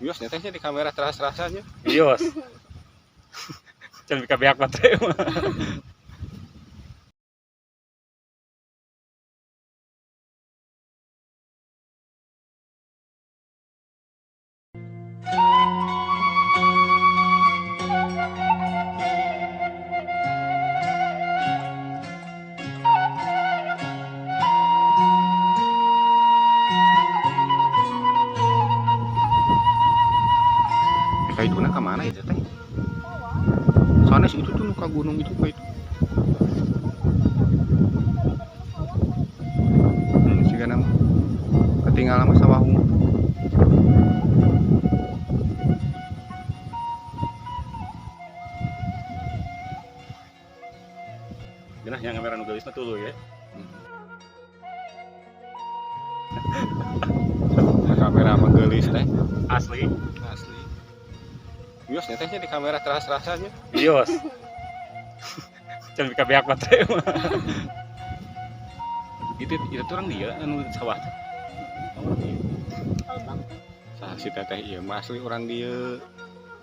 Bios nya di kamera teras-rasanya. Bios. Can bika beak baterai mah. Kaituna ka mana itu teh? Sanes itu tuh nu ka gunung itu ka itu. Sigana mah. Ketinggalan mah sawah unggul. Geunah yang kamera nu geulis mah tuluy ya. Kamera mah geulis teh. Asli. Asli. Bios nya teh di kamera teras-rasanya. Bios. Can bika beak baterai mah. Itu orang dia anu sawah teh. Sah si teteh ieu mah asli urang dieu.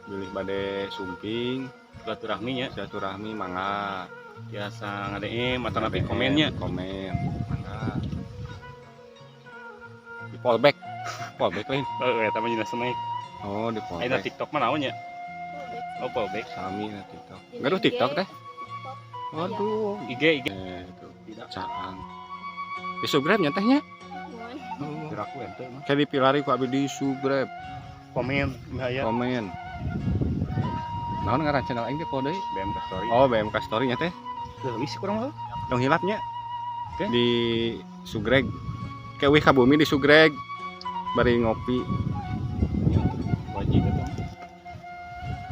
Bilih bade sumping, Silaturahmi nya. Silaturahmi mangga. Biasa nga-DM atau napi komennya. Komen mangga. Di fallback. Fallback lain. Heeh, eta mah dina snack. Oh, di Ayeuna fallback. TikTok mah naon nya? Oh, fallback. Sami na TikTok. Gaduh TikTok teh. Waduh. IG IG. Itu caang. Di subscribe nya teh nya. Oh. Geraku ente mah. Kayak dipilari ku abi di subscribe, Komen bahaya. Komen. Naon ngaran channel aing teh poho deui? BMK Story. Oh, BMK Story nya teh. Geulis kurang mah. Tong hilap nya. Oke. Di sugreg. Kayak wih ka bumi di sugreg. Bari ngopi. Wajib eta.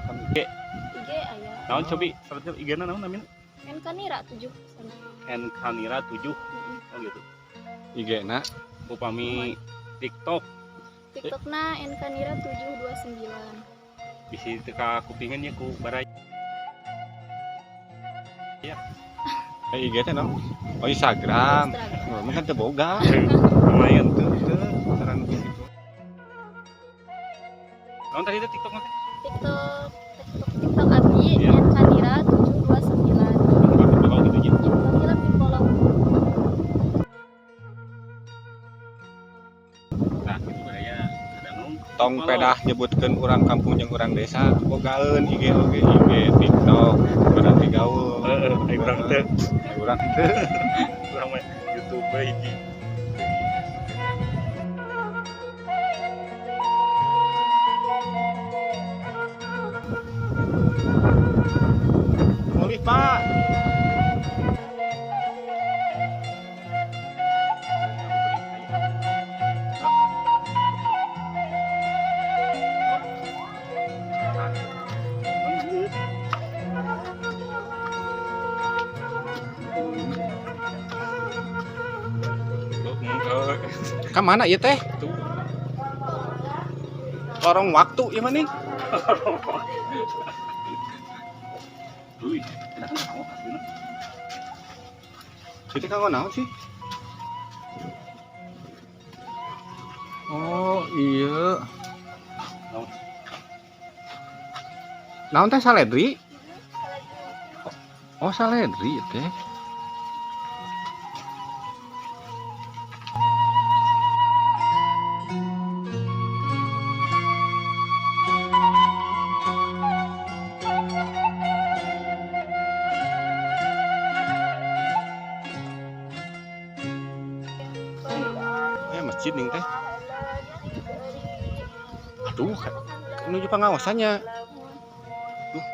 Kan IG. IG aya. Naon cobi search IG-na naon namina? Enkanira 7 sana. Enkanira 7. Oh gitu. IG na Upami TikTok TikTokna Enkanira 729. Bisi teu ka kupingan nya ku baraya. Eh, IG teh naon? Oh, Instagram. Instagram. Oh, mah kan teu boga. Lumayan. Teu teu saran gitu. Naon tadi teh TikTok mah teh? TikTok TikTok TikTok abi Iya. Enkanira 729. Di follow gitu nya. Tong hilap di follow. Nah, gitu baraya. Kadang Tong pedah nyebutkeun urang kampung jeung urang desa, bogaeun IG oge IG TikTok berarti gaul. Heeh, ai urang teu. Ai urang teu. Urang mah YouTube hiji. Mulih, Pak. Ka mana ieu teh? Tuh. Lorong waktu ieu mah nih. Uy, enak kan kamu aslinya. Itu kanggo naon sih? Oh, iya. Naon? Naon teh saledri? Oh, saledri teh. Eh, masjid nih teh. Aduh, menuju pengawasannya. Duh.